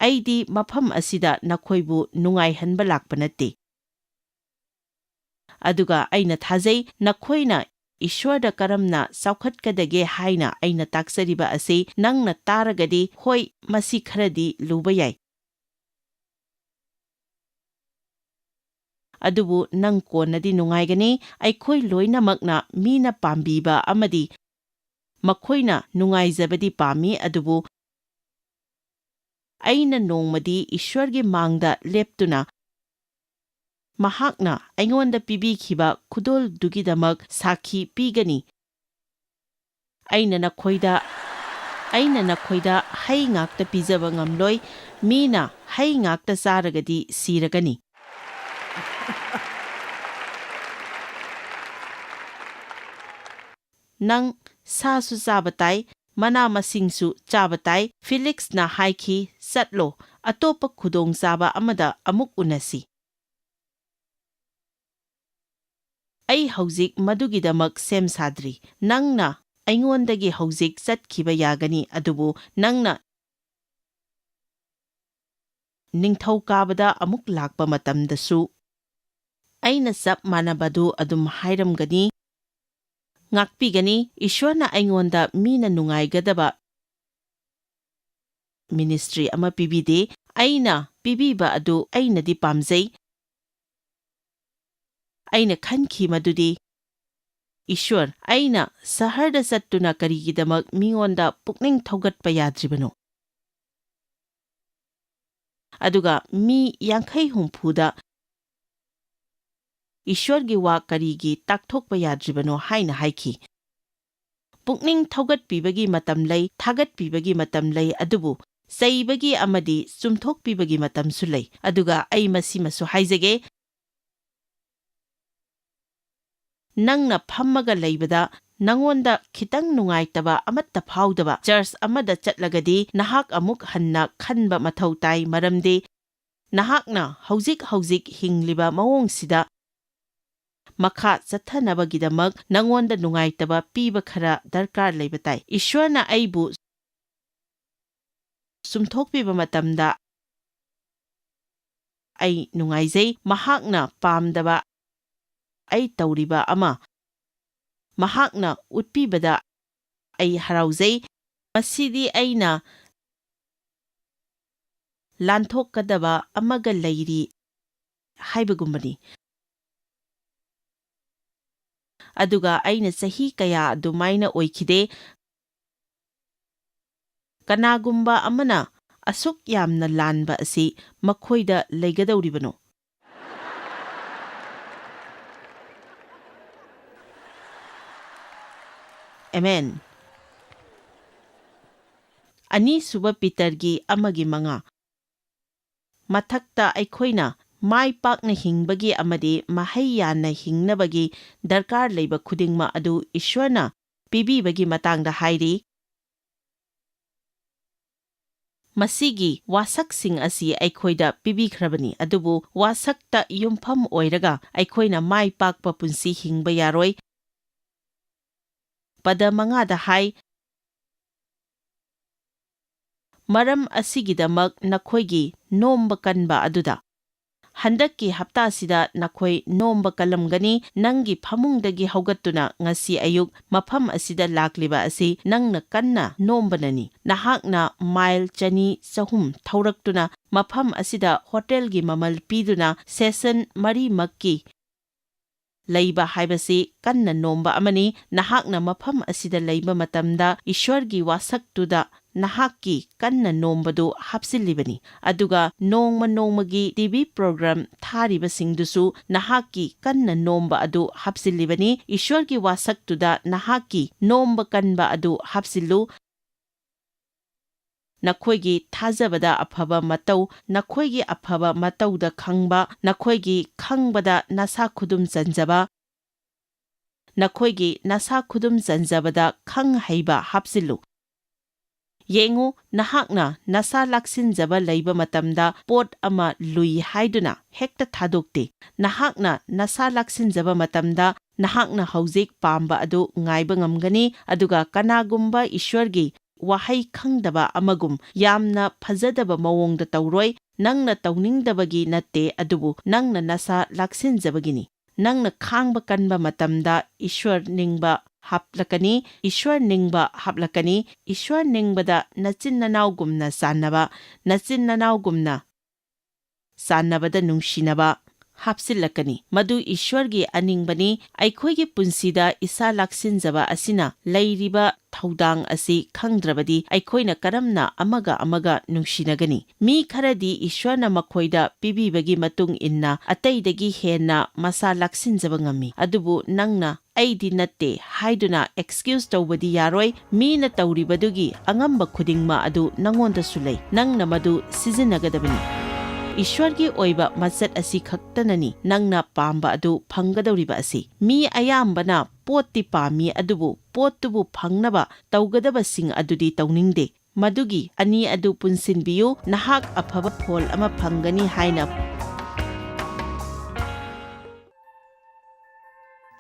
ꯑꯩꯗꯤ ꯃꯐꯝ ꯑꯁꯤꯗ ꯅꯈꯣꯏꯕꯨ ꯅꯨꯡꯉꯥꯏꯍꯟꯕ ꯂꯥꯛꯄ ꯅꯠꯇꯦ꯫ ꯑꯗꯨꯒ ꯑꯩꯅ ꯊꯥꯖꯩ, ꯅꯈꯣꯏꯅ ꯏꯁ꯭ꯋꯔꯗ ꯀꯔꯝꯅ ꯆꯥꯎꯈꯠꯀꯗꯒꯦ ꯍꯥꯏꯅ ꯑꯩꯅ ꯇꯥꯛꯆꯔꯤꯕ ꯑꯁꯤ ꯅꯪꯅ ꯇꯥꯔꯒꯗꯤ, ꯍꯣꯏ, ꯃꯁꯤ ꯈꯔꯗꯤ ꯂꯨꯕ ꯌꯥꯏ꯫ ꯑꯗꯨꯕꯨ ꯅꯪ ꯀꯣꯟꯅꯗꯤ ꯅꯨꯡꯉꯥꯏꯒꯅꯤ꯫ ꯑꯩꯈꯣꯏ ꯂꯣꯏꯅꯃꯛꯅ ꯃꯤꯅ ꯄꯥꯝꯕꯤꯕ ꯑꯃꯗꯤ ꯃꯈꯣꯏꯅ ꯅꯨꯡꯉꯥꯏꯖꯕꯗꯤ ꯄꯥꯝꯃꯤ, ꯑꯗꯨꯕꯨ ꯑꯩꯅ ꯅꯣꯡꯃꯗꯤ ꯏꯁ꯭ꯋꯔꯒꯤ ꯃꯥꯡꯗ ꯂꯦꯞꯇꯨꯅ ꯃꯍꯥꯛꯅ ꯑꯩꯉꯣꯟꯗ ꯄꯤꯕꯤꯈꯤꯕ ꯈꯨꯗꯣꯜꯗꯨꯒꯤꯗꯃꯛ ꯁꯥꯈꯤ ꯄꯤꯒꯅꯤ꯫ ꯑꯩꯅ ꯅꯈꯣꯏꯗ, ꯑꯩꯅ ꯅꯈꯣꯏꯗ ꯍꯩ ꯉꯥꯛꯇ ꯄꯤꯖꯕ ꯉꯝꯂꯣꯏ꯫ ꯃꯤꯅ ꯍꯩ ꯉꯥꯛꯇ ꯆꯥꯔꯒꯗꯤ ꯁꯤꯔꯒꯅꯤ꯫ ꯅꯪ ꯁꯥꯁꯨ ꯆꯥꯕ ꯇꯥꯏ, ꯃꯅꯥ ꯃꯁꯤꯡꯁꯨ ꯆꯥꯕ ꯇꯥꯏ꯫ ꯐꯤꯂꯤꯛꯁꯅ ꯍꯥꯏꯈꯤ, "ꯆꯠꯂꯣ, ꯑꯇꯣꯞꯄ ꯈꯨꯗꯣꯡꯆꯥꯕ ꯑꯃꯗ ꯑꯃꯨꯛ ꯎꯅꯁꯤ꯫ ꯑꯩ ꯍꯧꯖꯤꯛ ꯃꯗꯨꯒꯤꯗꯃꯛ ꯁꯦꯝ ꯁꯥꯗ꯭ꯔꯤ꯫ ꯅꯪꯅ ꯑꯩꯉꯣꯟꯗꯒꯤ ꯍꯧꯖꯤꯛ ꯆꯠꯈꯤꯕ ꯌꯥꯒꯅꯤ, ꯑꯗꯨꯕꯨ ꯅꯪꯅ ꯅꯤꯡꯊꯧꯀꯥꯕꯗ ꯑꯃꯨꯛ ꯂꯥꯛꯄ ꯃꯇꯝꯗꯁꯨ ꯑꯩꯅ ꯆꯞ ꯃꯥꯟꯅꯕꯗꯨ ꯑꯗꯨꯝ ꯍꯥꯏꯔꯝꯒꯅꯤ, ꯉꯥꯛꯄꯤꯒꯅꯤ꯫ ꯏꯁ꯭ꯋꯔꯅ ꯑꯩꯉꯣꯟꯗ ꯃꯤꯅ ꯅꯨꯡꯉꯥꯏꯒꯗꯕ ꯃꯤꯅꯤꯁꯇ꯭ꯔꯤ ꯑꯃ ꯄꯤꯕꯤꯗꯦ꯫ ꯑꯩꯅ ꯄꯤꯕꯤꯕ ꯑꯗꯨ ꯑꯩꯅꯗꯤ ꯄꯥꯝꯖꯩ꯫ ꯑꯩꯅ ꯈꯟꯈꯤ ꯃꯗꯨꯗꯤ, "ꯏꯁ꯭ꯋꯔ, ꯑꯩꯅ ꯁꯍꯔꯗ ꯆꯠꯇꯨꯅ ꯀꯔꯤꯒꯤꯗꯃꯛ ꯃꯤꯉꯣꯟꯗ ꯄꯨꯛꯅꯤꯡ ꯊꯧꯒꯠꯄ ꯌꯥꯗ꯭ꯔꯤꯕꯅꯣ? ꯑꯗꯨꯒ ꯃꯤ ꯌꯥꯡꯈꯩ ꯍꯨꯝꯐꯨꯗ ꯏꯁ꯭ꯋꯔꯒꯤ ꯋꯥ ꯀꯔꯤꯒꯤ ꯇꯥꯛꯊꯣꯛꯄ ꯌꯥꯗ꯭ꯔꯤꯕꯅꯣ?" ꯍꯥꯏꯅ ꯍꯥꯏꯈꯤ꯫ ꯄꯨꯛꯅꯤꯡ ꯊꯧꯒꯠꯄꯤꯕꯒꯤ ꯃꯇꯝ ꯂꯩ, ꯊꯥꯒꯠꯄꯤꯕꯒꯤ ꯃꯇꯝ ꯂꯩ, ꯑꯗꯨꯕꯨ ꯆꯩꯕꯒꯤ ꯑꯃꯗꯤ ꯆꯨꯝꯊꯣꯛꯄꯤꯕꯒꯤ ꯃꯇꯝꯁꯨ ꯂꯩ꯫ ꯑꯗꯨꯒ ꯑꯩ ꯃꯁꯤꯃꯁꯨ ꯍꯥꯏꯖꯒꯦ, ꯅꯪꯅ ꯐꯝꯃꯒ ꯂꯩꯕꯗ ꯅꯉꯣꯟꯗ ꯈꯤꯇꯪ ꯅꯨꯡꯉꯥꯏꯇꯕ ꯑꯃꯠꯇ ꯐꯥꯎꯗꯕ ꯆꯔꯆ ꯑꯃꯗ ꯆꯠꯂꯒꯗꯤ ꯅꯍꯥꯛ ꯑꯃꯨꯛ ꯍꯟꯅ ꯈꯟꯕ ꯃꯊꯧ ꯇꯥꯏ, ꯃꯔꯝꯗꯤ ꯅꯍꯥꯛꯅ ꯍꯧꯖꯤꯛ ꯍꯧꯖꯤꯛ ꯍꯤꯡꯂꯤꯕ ꯃꯑꯣꯡꯁꯤꯗ ꯃꯈꯥ ꯆꯠꯊꯅꯕꯒꯤꯗꯃꯛ ꯅꯉꯣꯟꯗ ꯅꯨꯡꯉꯥꯏꯇꯕ ꯄꯤꯕ ꯈꯔ ꯗꯔꯀꯥꯔ ꯂꯩꯕ ꯇꯥꯏ꯫ ꯏꯁ꯭ꯋꯔꯅ ꯑꯩꯕꯨ ꯆꯨꯝꯊꯣꯛꯄꯤꯕ ꯃꯇꯝꯗ ꯑꯩ ꯅꯨꯡꯉꯥꯏꯖꯩ꯫ ꯃꯍꯥꯛꯅ ꯄꯥꯝꯗꯕ ꯑꯩ ꯇꯧꯔꯤꯕ ꯑꯃ ꯃꯍꯥꯛꯅ ꯎꯠꯄꯤꯕꯗ ꯑꯩ ꯍꯔꯥꯎꯖꯩ꯫ ꯃꯁꯤꯗꯤ ꯑꯩꯅ ꯂꯥꯟꯊꯣꯛꯀꯗꯕ ꯑꯃꯒ ꯂꯩꯔꯤ ꯍꯥꯏꯕꯒꯨꯝꯕꯅꯤ꯫ ꯑꯗꯨꯒ ꯑꯩꯅ ꯆꯍꯤ ꯀꯌꯥ ꯑꯗꯨꯃꯥꯏꯅ ꯑꯣꯏꯈꯤꯗꯦ꯫ ꯀꯅꯥꯒꯨꯝꯕ ꯑꯃꯅ ꯑꯁꯨꯛ ꯌꯥꯝꯅ ꯂꯥꯟꯕ ꯑꯁꯤ ꯃꯈꯣꯏꯗ ꯂꯩꯒꯗꯧꯔꯤꯕꯅꯣ? ꯑꯦꯃꯦꯟ꯫ ꯑꯅꯤꯁꯨꯕ ꯄꯤꯇꯔꯒꯤ ꯑꯃꯒꯤ ꯃꯉꯥ꯫ ꯃꯊꯛꯇ ꯑꯩꯈꯣꯏꯅ ꯃꯥꯏ ꯄꯥꯛꯅ ꯍꯤꯡꯕꯒꯤ ꯑꯃꯗꯤ ꯃꯍꯩ ꯌꯥꯟꯅ ꯍꯤꯡꯅꯕꯒꯤ ꯗꯔꯀꯥꯔ ꯂꯩꯕ ꯈꯨꯗꯤꯡꯃꯛ ꯑꯗꯨ ꯏꯁ꯭ꯋꯔꯅ ꯄꯤꯕꯤꯕꯒꯤ ꯃꯇꯥꯡꯗ ꯍꯥꯏꯔꯤ꯫ ꯃꯁꯤꯒꯤ ꯋꯥꯁꯛꯁꯤꯡ ꯑꯁꯤ ꯑꯩꯈꯣꯏꯗ ꯄꯤꯕꯤꯈ꯭ꯔꯕꯅꯤ, ꯑꯗꯨꯕꯨ ꯋꯥꯁꯛꯇ ꯌꯨꯝꯐꯝ ꯑꯣꯏꯔꯒ ꯑꯩꯈꯣꯏꯅ ꯃꯥꯏ ꯄꯥꯛꯄ ꯄꯨꯟꯁꯤ ꯍꯤꯡꯕ ꯌꯥꯔꯣꯏ꯫ ꯄꯗ ꯃꯉꯥꯗ ꯍꯥꯏ, "ꯃꯔꯝ ꯑꯁꯤꯒꯤꯗꯃꯛ ꯅꯈꯣꯏꯒꯤ ꯅꯣꯝꯕ ꯀꯟꯕ ꯑꯗꯨꯗ"꯫ ꯍꯟꯗꯛꯀꯤ ꯍꯞꯇꯥꯁꯤꯗ ꯅꯈꯣꯏ ꯅꯣꯝꯕ ꯀꯜꯂꯝꯒꯅꯤ꯫ ꯅꯪꯒꯤ ꯐꯃꯨꯡꯗꯒꯤ ꯍꯧꯒꯠꯇꯨꯅ ꯉꯁꯤ ꯑꯌꯨꯛ ꯃꯐꯝ ꯑꯁꯤꯗ ꯂꯥꯛꯂꯤꯕ ꯑꯁꯤ ꯅꯪꯅ ꯀꯟꯅ ꯅꯣꯝꯕꯅꯅꯤ꯫ ꯅꯍꯥꯛꯅ ꯃꯥꯏꯜ ꯆꯅꯤ ꯆꯍꯨꯝ ꯊꯧꯔꯛꯇꯨꯅ ꯃꯐꯝ ꯑꯁꯤꯗ ꯍꯣꯇꯦꯜꯒꯤ ꯃꯃꯜ ꯄꯤꯗꯨꯅ ꯁꯦꯁꯟ ꯃꯔꯤꯃꯛꯀꯤ ꯂꯩꯕ ꯍꯥꯏꯕꯁꯤ ꯀꯟꯅ ꯅꯣꯝꯕ ꯑꯃꯅꯤ꯫ ꯅꯍꯥꯛꯅ ꯃꯐꯝ ꯑꯁꯤꯗ ꯂꯩꯕ ꯃꯇꯝꯗ ꯏꯁ꯭ꯋꯔꯒꯤ ꯋꯥꯁꯛꯇꯨꯗ ꯅꯍꯥꯛꯀꯤ ꯀꯟꯅ ꯅꯣꯝꯕꯗꯨ ꯍꯥꯞꯆꯤꯜꯂꯤꯕꯅꯤ꯫ ꯑꯗꯨꯒ ꯅꯣꯡꯃ ꯅꯣꯡꯃꯒꯤ ꯇꯤ ꯚꯤ ꯄ꯭ꯔꯣꯒ꯭ꯔꯥꯝ ꯊꯥꯔꯤꯕꯁꯤꯡꯗꯨꯁꯨ ꯅꯍꯥꯛꯀꯤ ꯀꯟꯅ ꯅꯣꯝꯕ ꯑꯗꯨ ꯍꯥꯞꯆꯤꯜꯂꯤꯕꯅꯤ꯫ ꯏꯁ꯭ꯋꯔꯒꯤ ꯋꯥꯁꯛꯇꯨꯗ ꯅꯍꯥꯛꯀꯤ ꯅꯣꯝꯕ ꯀꯟꯕ ꯑꯗꯨ ꯍꯥꯞꯆꯤꯜꯂꯨ꯫ ꯅꯈꯣꯏꯒꯤ ꯊꯥꯖꯕꯗ ꯑꯐꯕ ꯃꯇꯧ, ꯅꯈꯣꯏꯒꯤ ꯑꯐꯕ ꯃꯇꯧꯗ ꯈꯪꯕ, ꯅꯈꯣꯏꯒꯤ ꯈꯪꯕꯗ ꯅꯁꯥ ꯈꯨꯗꯨꯝ ꯆꯟꯖꯕ, ꯅꯈꯣꯏꯒꯤ ꯅꯁꯥ ꯈꯨꯗꯨꯝ ꯆꯟꯖꯕꯗ ꯈꯪ ꯍꯩꯕ ꯍꯥꯞꯆꯤꯜꯂꯨ꯫ ꯌꯦꯡꯉꯨ, ꯅꯍꯥꯛꯅ ꯅꯁꯥ ꯂꯥꯛꯁꯤꯟꯖꯕ ꯂꯩꯕ ꯃꯇꯝꯗ ꯄꯣꯠ ꯑꯃ ꯂꯨꯏ ꯍꯥꯏꯗꯨꯅ ꯍꯦꯛꯇ ꯊꯥꯗꯣꯛꯇꯦ꯫ ꯅꯍꯥꯛꯅ ꯅꯁꯥ ꯂꯥꯛꯁꯤꯟꯖꯕ ꯃꯇꯝꯗ ꯅꯍꯥꯛꯅ ꯍꯧꯖꯤꯛ ꯄꯥꯝꯕ ꯑꯗꯨ ꯉꯥꯏꯕ ꯉꯝꯒꯅꯤ, ꯑꯗꯨꯒ ꯀꯅꯥꯒꯨꯝꯕ ꯏꯁ꯭ꯋꯔꯒꯤ ꯋꯥꯍꯩ ꯈꯪꯗꯕ ꯑꯃꯒꯨꯝ ꯌꯥꯝꯅ ꯐꯖꯗꯕ ꯃꯑꯣꯡꯗ ꯇꯧꯔꯣꯏ꯫ ꯅꯪꯅ ꯇꯧꯅꯤꯡꯗꯕꯒꯤ ꯅꯠꯇꯦ, ꯑꯗꯨꯕꯨ ꯅꯪꯅ ꯅꯁꯥ ꯂꯥꯛꯁꯤꯟꯖꯕꯒꯤꯅꯤ꯫ ꯅꯪꯅ ꯈꯥꯡꯕ ꯀꯟꯕ ꯃꯇꯝꯗ ꯏꯁ꯭ꯋꯔ ꯅꯤꯡꯕ ꯍꯥꯞꯂꯛꯀꯅꯤ, ꯏꯁ꯭ꯋꯔ ꯅꯤꯡꯕ ꯍꯥꯞꯂꯛꯀꯅꯤ꯫ ꯏꯁ꯭ꯋꯔ ꯅꯤꯡꯕꯗ ꯅꯆꯤꯟ ꯅꯅꯥꯎꯒꯨꯝꯅ ꯆꯥꯟꯅꯕ, ꯅꯆꯤꯟ ꯅꯅꯥꯎꯒꯨꯝꯅ ꯆꯥꯟꯅꯕꯗ ꯅꯨꯡꯁꯤꯅꯕ ꯍꯥꯞꯆꯤꯜꯂꯛꯀꯅꯤ꯫ ꯃꯗꯨ ꯏꯁ꯭ꯋꯔꯒꯤ ꯑꯅꯤꯡꯕꯅꯤ꯫ ꯑꯩꯈꯣꯏꯒꯤ ꯄꯨꯟꯁꯤꯗ ꯏꯁꯥ ꯂꯥꯛꯁꯤꯟꯖꯕ ꯑꯁꯤꯅ ꯂꯩꯔꯤꯕ ꯊꯧꯗꯥꯡ ꯑꯁꯤ ꯈꯪꯗ꯭ꯔꯕꯗꯤ ꯑꯩꯈꯣꯏꯅ ꯀꯔꯝꯅ ꯑꯃꯒ ꯑꯃꯒ ꯅꯨꯡꯁꯤꯅꯒꯅꯤ? ꯃꯤ ꯈꯔꯗꯤ ꯏꯁ꯭ꯋꯔꯅ ꯃꯈꯣꯏꯗ ꯄꯤꯕꯤꯕꯒꯤ ꯃꯇꯨꯡ ꯏꯟꯅ ꯑꯇꯩꯗꯒꯤ ꯍꯦꯟꯅ ꯃꯁꯥ ꯂꯥꯛꯁꯤꯟꯖꯕ ꯉꯝꯃꯤ꯫ ꯑꯗꯨꯕꯨ ꯅꯪꯅ "ꯑꯩꯗꯤ ꯅꯠꯇꯦ" ꯍꯥꯏꯗꯨꯅ ꯑꯦꯛꯁꯀ꯭ꯌꯨꯖ ꯇꯧꯕꯗꯤ ꯌꯥꯔꯣꯏ꯫ ꯃꯤꯅ ꯇꯧꯔꯤꯕꯗꯨꯒꯤ ꯑꯉꯝꯕ ꯈꯨꯗꯤꯡꯃꯛ ꯑꯗꯨ ꯅꯉꯣꯟꯗꯁꯨ ꯂꯩ꯫ ꯅꯪꯅ ꯃꯗꯨ ꯁꯤꯖꯤꯟꯅꯒꯗꯕꯅꯤ꯫ ꯏꯁ꯭ꯋꯔꯒꯤ ꯑꯣꯏꯕ ꯃꯆꯠ ꯑꯁꯤ ꯈꯛꯇꯅꯅꯤ ꯅꯪꯅ ꯄꯥꯝꯕ ꯑꯗꯨ ꯐꯪꯒꯗꯧꯔꯤꯕ ꯑꯁꯤ꯫ ꯃꯤ ꯑꯌꯥꯝꯕꯅ ꯄꯣꯠꯇꯤ ꯄꯥꯝꯃꯤ, ꯑꯗꯨꯕꯨ ꯄꯣꯠꯇꯨꯕꯨ ꯐꯪꯅꯕ ꯇꯧꯒꯗꯕꯁꯤꯡ ꯑꯗꯨꯗꯤ ꯇꯧꯅꯤꯡꯗꯦ꯫ ꯃꯗꯨꯒꯤ ꯑꯅꯤ ꯑꯗꯨ ꯄꯨꯟꯁꯤꯟꯕꯤꯌꯨ, ꯅꯍꯥꯛ ꯑꯐꯕ ꯐꯣꯜ ꯑꯃ ꯐꯪꯒꯅꯤ ꯍꯥꯏꯅ꯫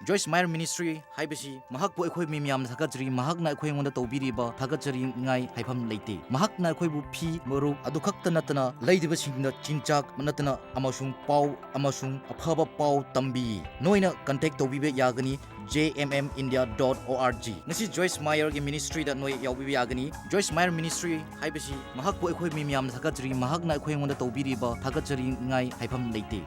ꯖꯣꯏꯁ ꯃꯥꯌꯔ ꯃꯤꯅꯤꯁꯇ꯭ꯔꯤ ꯍꯥꯏꯕꯁꯤ ꯃꯍꯥꯛꯄꯨ ꯑꯩꯈꯣꯏ ꯃꯤ ꯃꯌꯥꯝꯅ ꯊꯥꯒꯠꯆꯔꯤ꯫ ꯃꯍꯥꯛꯅ ꯑꯩꯈꯣꯏ ꯑꯩꯉꯣꯟꯗ ꯇꯧꯕꯤꯔꯤꯕ ꯊꯥꯒꯠꯆꯔꯤꯉꯥꯏ ꯍꯥꯏꯐꯝ ꯂꯩꯇꯦ꯫ ꯃꯍꯥꯛꯅ ꯑꯩꯈꯣꯏꯕꯨ ꯐꯤ, ꯃꯔꯨꯞ ꯑꯗꯨ ꯈꯛꯇ ꯅꯠꯇꯅ ꯂꯩꯔꯤꯕꯁꯤꯡꯗ ꯆꯤꯟꯖꯥꯛ ꯅꯠꯇꯅ ꯑꯃꯁꯨꯡ ꯄꯥꯎ ꯑꯃꯁꯨꯡ ꯑꯐꯕ ꯄꯥꯎ ꯇꯝꯕꯤ꯫ ꯅꯣꯏꯅ ꯀꯟꯇꯦꯛ ꯇꯧꯕꯤꯕ ꯌꯥꯒꯅꯤ j m m india dot o r g꯫ ꯉꯁꯤ ꯖꯣꯏꯁ ꯃꯥꯌꯔꯒꯤ ꯃꯤꯅꯤꯁꯇ꯭ꯔꯤꯗ ꯅꯣꯏ ꯌꯥꯎꯕꯤꯕ ꯌꯥꯒꯅꯤ꯫ ꯖꯣꯏꯁ ꯃꯥꯌꯔ ꯃꯤꯅꯤꯁꯇ꯭ꯔꯤ ꯍꯥꯏꯕꯁꯤ ꯃꯍꯥꯛꯄꯨ ꯑꯩꯈꯣꯏ ꯃꯤ ꯃꯌꯥꯝꯅ ꯊꯥꯒꯠꯆꯔꯤ꯫ ꯃꯍꯥꯛꯅ ꯑꯩꯈꯣꯏ ꯑꯩꯉꯣꯟꯗ ꯇꯧꯕꯤꯔꯤꯕ ꯊꯥꯒꯠꯆꯔꯤꯉꯥꯏ ꯍꯥꯏꯐꯝ ꯂꯩꯇꯦ꯫